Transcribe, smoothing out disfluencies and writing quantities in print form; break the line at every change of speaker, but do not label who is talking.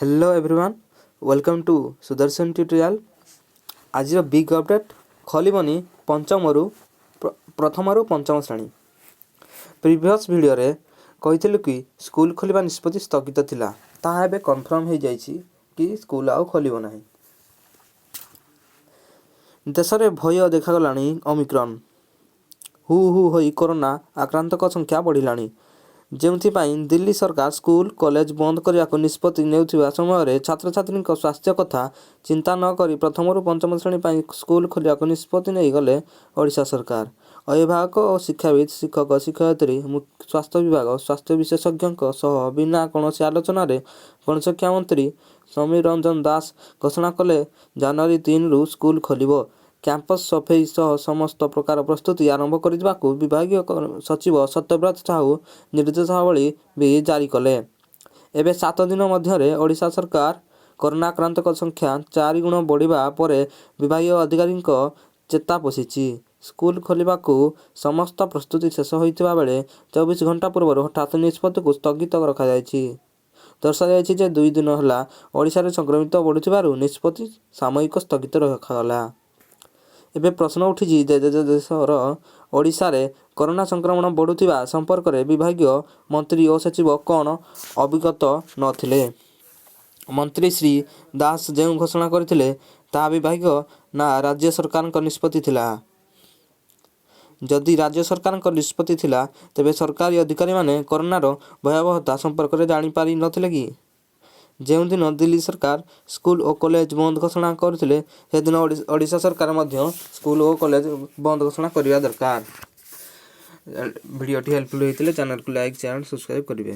Hello everyone, welcome to Sudarshan Tutorial. ଆଜିର big update: ଖୋଲିବନି ପଞ୍ଚମରୁ ପ୍ରଥମରୁ ପଞ୍ଚମ ଶ୍ରେଣୀ। ପ୍ରିଭିୟସ୍ ଭିଡ଼ିଓରେ କହିଥିଲୁ କି ସ୍କୁଲ ଖୋଲିବା ନିଷ୍ପତ୍ତି ସ୍ଥଗିତ ଥିଲା। ତାହା ଏବେ କନଫର୍ମ ହୋଇଯାଇଛି କି ସ୍କୁଲ ଆଉ ଖୋଲିବ ନାହିଁ। ଦେଶରେ ଭୟ ଦେଖାଗଲାଣି ଓମିକ୍ରନ୍। ହୁ ହୁ ହୋଇ କରୋନା ଆକ୍ରାନ୍ତଙ୍କ ସଂଖ୍ୟା ବଢ଼ିଲାଣି। ଯେଉଁଥିପାଇଁ ଦିଲ୍ଲୀ ସରକାର ସ୍କୁଲ, କଲେଜ ବନ୍ଦ କରିବାକୁ ନିଷ୍ପତ୍ତି ନେଉଥିବା ସମୟରେ ଛାତ୍ରଛାତ୍ରୀଙ୍କ ସ୍ୱାସ୍ଥ୍ୟ କଥା ଚିନ୍ତା ନ କରି ପ୍ରଥମରୁ ପଞ୍ଚମ ଶ୍ରେଣୀ ପାଇଁ ସ୍କୁଲ ଖୋଲିବାକୁ ନିଷ୍ପତ୍ତି ନେଇଗଲେ ଓଡ଼ିଶା ସରକାର। ଅଭିଭାବକ ଓ ଶିକ୍ଷାବିତ୍, ଶିକ୍ଷକ, ଶିକ୍ଷୟିତ୍ରୀ, ସ୍ୱାସ୍ଥ୍ୟ ବିଭାଗ, ସ୍ୱାସ୍ଥ୍ୟ ବିଶେଷଜ୍ଞଙ୍କ ସହ ବିନା କୌଣସି ଆଲୋଚନାରେ ଗଣଶିକ୍ଷା ମନ୍ତ୍ରୀ ସମୀର ରଞ୍ଜନ ଦାଶ ଘୋଷଣା କଲେ, ଜାନୁଆରୀ 3ରୁ ସ୍କୁଲ ଖୋଲିବ। କ୍ୟାମ୍ପସ ସଫେଇ ସହ ସମସ୍ତ ପ୍ରକାର ପ୍ରସ୍ତୁତି ଆରମ୍ଭ କରିଦେବାକୁ ବିଭାଗୀୟ ସଚିବ ସତ୍ୟବ୍ରତ ସାହୁ ନିର୍ଦ୍ଦେଶାବଳୀ ବି ଜାରି କଲେ। ଏବେ 7 ଦିନ ମଧ୍ୟରେ ଓଡ଼ିଶା ସରକାର କରୋନା ଆକ୍ରାନ୍ତଙ୍କ ସଂଖ୍ୟା ଚାରି ଗୁଣ ବଢ଼ିବା ପରେ ବିଭାଗୀୟ ଅଧିକାରୀଙ୍କ ଚେତା ପଶିଛି। ସ୍କୁଲ ଖୋଲିବାକୁ ସମସ୍ତ ପ୍ରସ୍ତୁତି ଶେଷ ହୋଇଥିବା ବେଳେ 24 ଘଣ୍ଟା ପୂର୍ବରୁ ହଠାତ୍ ନିଷ୍ପତ୍ତିକୁ ସ୍ଥଗିତ ରଖାଯାଇଛି। ଦର୍ଶାଯାଇଛି ଯେ, 2 ଦିନ ହେଲା ଓଡ଼ିଶାରେ ସଂକ୍ରମିତ ବଢ଼ୁଥିବାରୁ ନିଷ୍ପତ୍ତି ସାମୟିକ ସ୍ଥଗିତ ରଖାଗଲା। ଏବେ ପ୍ରଶ୍ନ ଉଠିଛି ଯେ, ଦେଶର ଓଡ଼ିଶାରେ କରୋନା ସଂକ୍ରମଣ ବଢ଼ୁଥିବା ସମ୍ପର୍କରେ ବିଭାଗୀୟ ମନ୍ତ୍ରୀ ଓ ସଚିବ କ'ଣ ଅବଗତ ନଥିଲେ? ମନ୍ତ୍ରୀ ଶ୍ରୀ ଦାସ ଯେଉଁ ଘୋଷଣା କରିଥିଲେ, ତାହା ବିଭାଗୀୟ ନା ରାଜ୍ୟ ସରକାରଙ୍କ ନିଷ୍ପତ୍ତି ଥିଲା? ଯଦି ରାଜ୍ୟ ସରକାରଙ୍କ ନିଷ୍ପତ୍ତି ଥିଲା, ତେବେ ସରକାରୀ ଅଧିକାରୀମାନେ କରୋନାର ଭୟାବହତା ସମ୍ପର୍କରେ ଜାଣିପାରି ନଥିଲେ କି? ଯେଉଁଦିନ ଦିଲ୍ଲୀ ସରକାର ସ୍କୁଲ ଓ କଲେଜ ବନ୍ଦ ଘୋଷଣା କରୁଥିଲେ, ସେଦିନ ଓଡ଼ିଶା ସରକାର ମଧ୍ୟ ସ୍କୁଲ ଓ କଲେଜ ବନ୍ଦ ଘୋଷଣା କରିବା ଦରକାର। ଭିଡ଼ିଓଟି ହେଲ୍ପଫୁଲ୍ ହୋଇଥିଲେ ଚ୍ୟାନେଲକୁ ଲାଇକ୍, ସେୟାର, ସବସ୍କ୍ରାଇବ୍ କରିବେ।